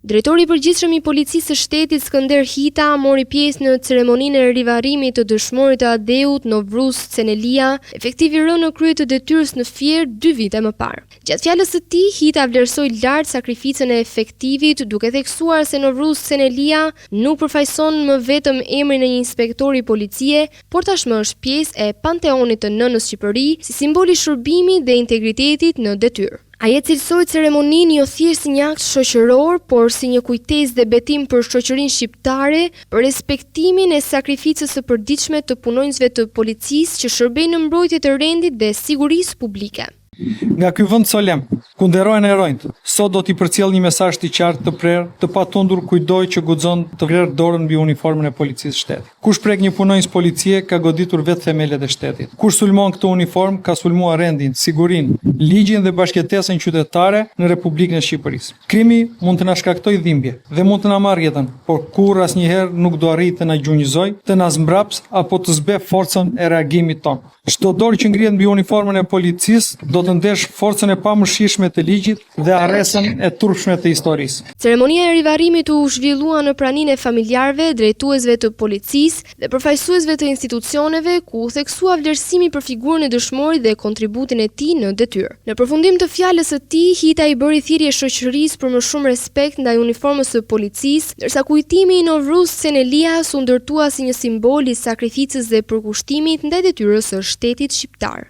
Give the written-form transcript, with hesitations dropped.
Drejtori i Përgjithshëm i Policisë së Shtetit, Skënder Hita, mori pjesë në ceremoninë e rivarrimit të dëshmorit të atdheut, Novruz Cenelia, efektiv i rënë në krye të detyrës në Fier dy vite më parë. Gjatë fjalës së tij, Hita vlerësoi lart sakrificën e efektivit, duke theksuar se Novruz Cenelia nuk përfaqëson më vetëm emrin e një inspektori policie, por tashmë është pjesë e panteonit të Nënës Shqipëri, si simbol i shërbimit dhe integritetit në detyrë. Ai e cilësoi ceremoninë jo thjesht si një akt shoqëror, por si një kujtesë dhe betim për shoqërinë shqiptare, për respektimin e sakrificës së përditshme të punonjësve të policisë që shërbejnë në mbrojtje të rendit dhe sigurisë publike. Nga ky vend solemn, ku nderohen heronjtë, sot do t'i përcjell një mesazh të qartë, të prerë, të patundur kujtdo që guxon të vlerë dorën mbi uniformën e Policisë së Shtetit. Kush prek një punonjës policie ka goditur vetë themelet e shtetit. Kush sulmon këtë uniformë ka sulmuar rendin, sigurinë, ligjin dhe bashkëjetesën qytetare në Republikën e Shqipërisë. Krimi mund të na shkaktojë dhimbje dhe mund të na marrë jetën, por kurrë asnjëherë nuk do arrijë të na gjunjëzojë, të na zmbrapsë apo të zbehë forcën e reagimit tonë. Çdo dorë që ngrihet mbi uniformën e policisë do të ndeshë forcën e pamëshirshme të ligjit dhe harresën e turpshme të historisë. Ceremonia e rivarrimit u zhvillua në praninë e familjarëve, drejtuesve të policisë dhe përfaqësuesve të institucioneve, ku u theksua vlerësimi për figurën e dëshmorit dhe kontributin e tij në detyrë. Në përfundim të fjalës së tij, Hita i bëri thirrje shoqërisë për më shumë respekt ndaj uniformës së policisë, ndërsa kujtimi i Novruz Cenelias u ndërtua si një simbol i sakrificës dhe përkushtimit ndaj detyrës së shtetit shqiptar.